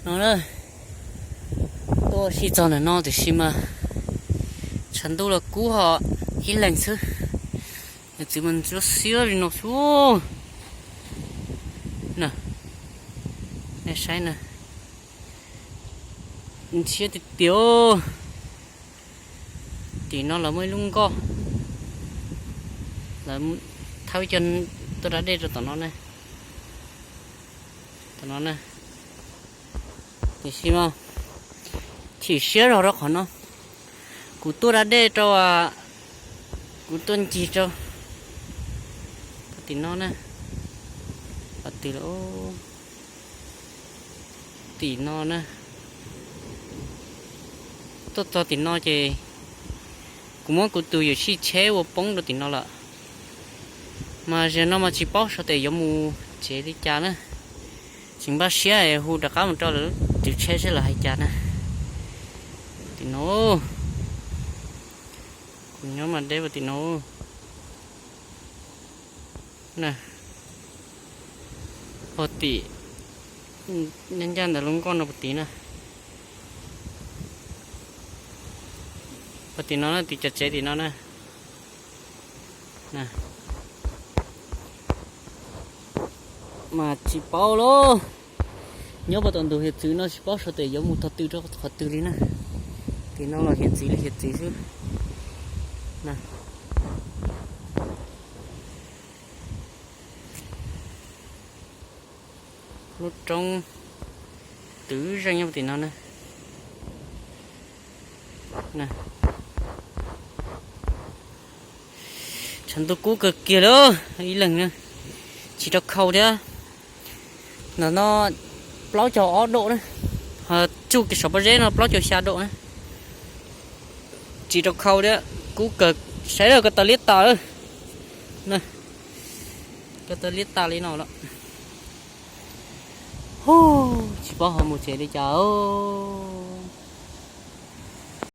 No na, tuaj sij txog ntawm no tiam sis mas tshav ntuj los kub ho ib leeg xwb. Yawm txwv mas ntsuab xiab li no xwb na. Nej saib na, ntxhiab tiag tiag. Tim no lawv muaj ib lub nkoj, lawv thawb cov tuaj da dej rau tom no ne, tom no na. Tiam sis mas chim siab zog rau qhov no, kuv tuaj da dej rau, kuv tuaj ncig rau tim no na, tim no na, tuaj txog tim no ces kuv muab kuv tus yuam sij tsheb ua poob rau tim no lawm. Mas zaum no mas tsis paub sau tes yuav mus tsev li cas na. Tseem npaj siab hu rov qab mus rau lawv tus tsheb seb lawv hais cas na. Tim no, kuv nyob mas deb tim no na. Puag tim, ncaj ncaj ntawm lub nkoj no puag tid na. Puag tim no na, tim cov tsev tim no na. Mas tsis paub lauj, nyob puag tom ntug hiav txwv no tsis paub sau tes yuav mus tog twg rau qhov twg li na. Tim no los hiav txwv li hiav txwv xwb. Lub roob twb zeej nyob tim no na. Tshav ntuj kub kawg kiag li, ib leeg na, tsis rau khau thiab. Ntawm no plaub caug ob doj na, ho tsuj kiag saum pob zeb no plaub caug xya doj na. Tsis rau khau thiab, kub kawg, saib lawm ko taw liab tas lawm. Ko taw liab tas li no lawm. Tsis paub ho mus tsev li cas os.